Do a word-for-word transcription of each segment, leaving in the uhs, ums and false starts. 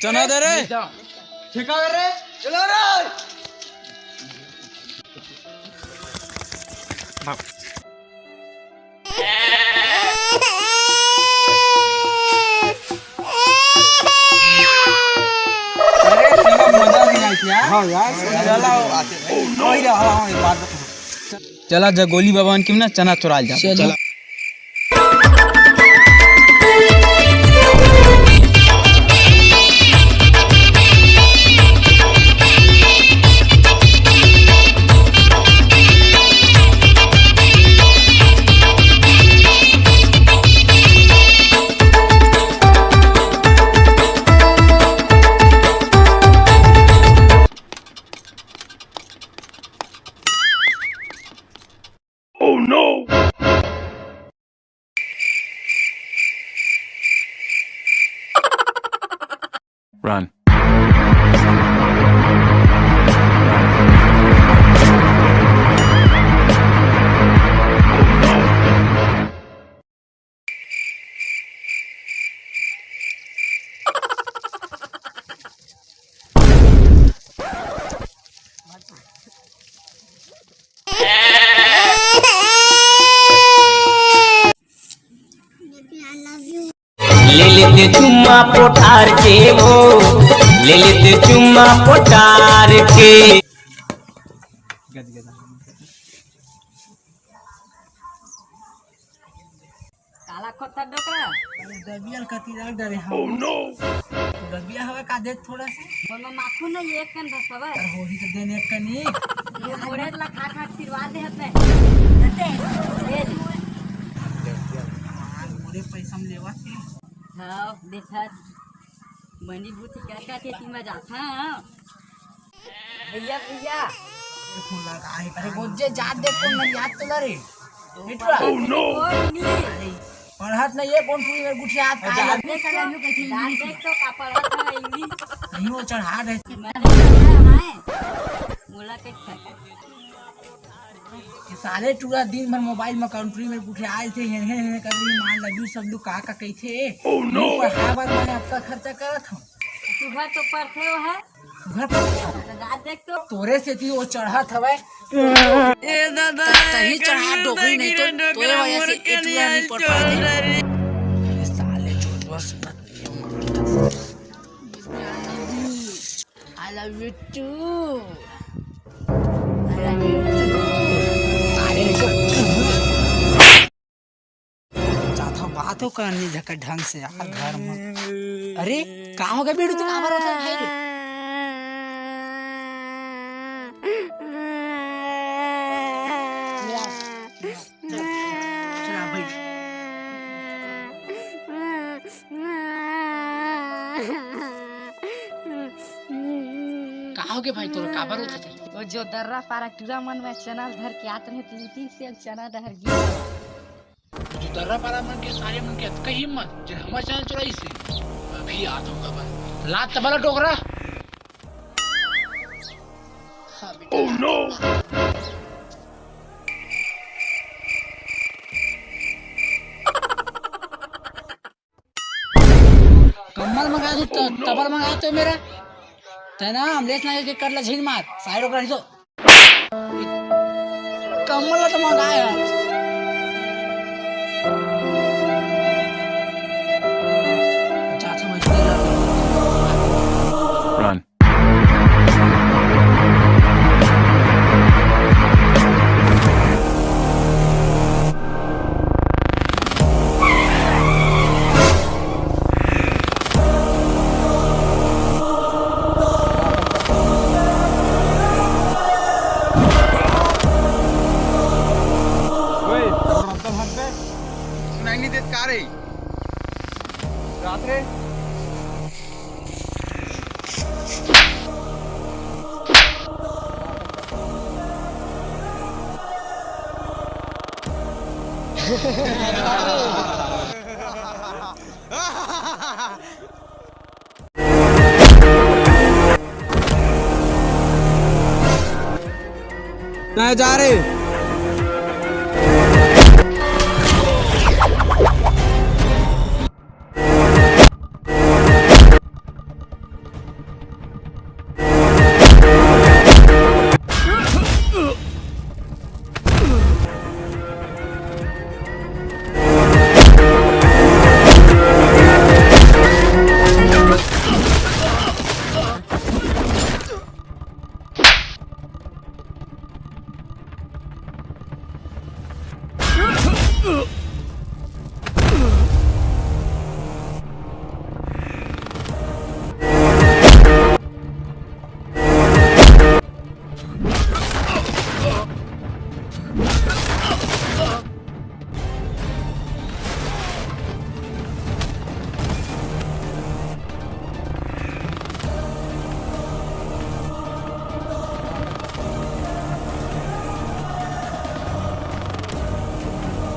चना दे रे। ठीक है रे। चला रे। अरे, चलो, मजा नहीं आया क्या? हाँ यार। चलो, वही रहा, हाँ, एक बात बता। चला, जगोली बाबा मन के ना चना चुराल जा। चला। Run. ले लेते चुम्मा पोटार के वो, ले लेते चुम्मा पोटार के। काला खोता डोकरा। अरे दबिया ल कति रख डरे हम। Oh no! दबिया हवा का देत थोड़ा से। बोलो माखू नहीं एक कन भसवा। अरे होही तो देन एक कनी। ये बोड़े ला खा खा के सिरवा दे हत नहीं। दे दे। हाँ, मोरे पैसा में लेवा थे। हाँ, देखा। मनी बूथ क्या क्या खेती में जाता है। भैया, भैया। अरे गोजे जात देख कोन मरियात तो रे। मिठुआ। Oh no! कोई नहीं। अरे पढ़त नहीं है कोन पूरी में गुठियात का जात लगे देख साला तो, यूं कहती जात इंग्लिश। देख तो का पढ़त है इंग्लिश। नहीं वो चढ़ा रहे। मैं तो पढ़ा है। बोला के ये साले टूरा दिन भर मोबाइल में कंट्री में गुठियाए थे, हेन हेन हेन कर रही मान लगी सब लोग का का कहते। Oh no! पढ़ाए बर मैंने आपका खर्चा करत हूँ। सुबह तो पढ़ते हो है। घर पर तो रात देख तो। तोरे से थी वो चढ़त हवय। ए दादा, तही चढ़ा डोकरी नहीं तो तोरे वजह से ए टूरा नहीं पढ़ पाए। ये साले चोदवा सुनत नहीं हो मारता। I love you too। I love you too। साले चोद। जाथव बात हो करनी झका ढंग से यार घर में। अरे का हो गया बीड़ू, तू काबर रोता है भाई रे? चल, चल, आ, बैठ। का हो गया भाई तोर, काबर रोता है? वो जो दर्रा पारा टूरा मन में चना धर के आत रहे, तीन तीन से चना डहर गिर। जो दर्रा पारा मन के सारे मन के अतका हिम्मत, जे हमर चैनल चुराइस हे। अभी आत हूँ खबर। ला तबला डोकरा। हाँ, बेटा। Oh no! कम्बल मंगा दो, त-, तबल मंगा दो मेरा। तेना अमलेश ना के कर ला झीन मार, साइड ओकरा नहीं तो। कम्बल ला तो मंगाए है। जा समझ ले। Run। ओए, और रद्दा भाग बे। सुनाई नहीं देत का रे? रात रे। मैं जा रहे।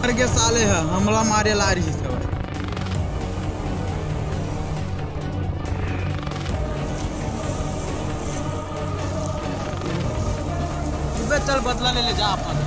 करके साले ह हमला मारे ला रही सब। चल बदला ले ले जा अपन।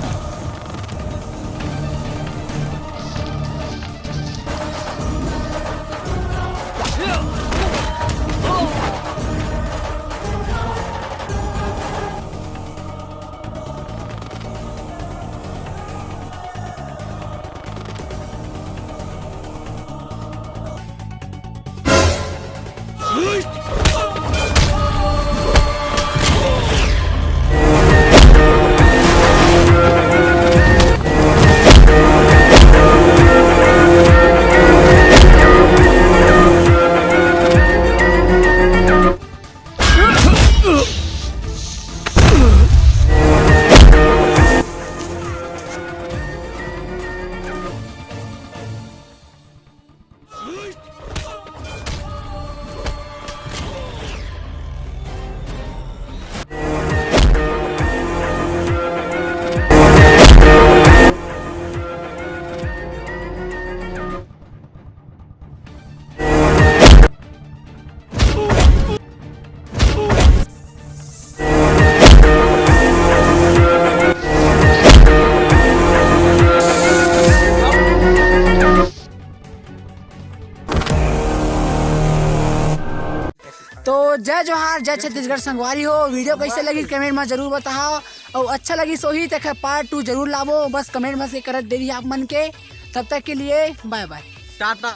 तो जय जोहार, जय छत्तीसगढ़ संगवारी हो। वीडियो कैसे लगी कमेंट में जरूर बताओ, और अच्छा लगी सोही तक पार्ट टू जरूर लावो। बस कमेंट में से करत देरी आप मन के। तब तक के लिए बाय बाय, टाटा।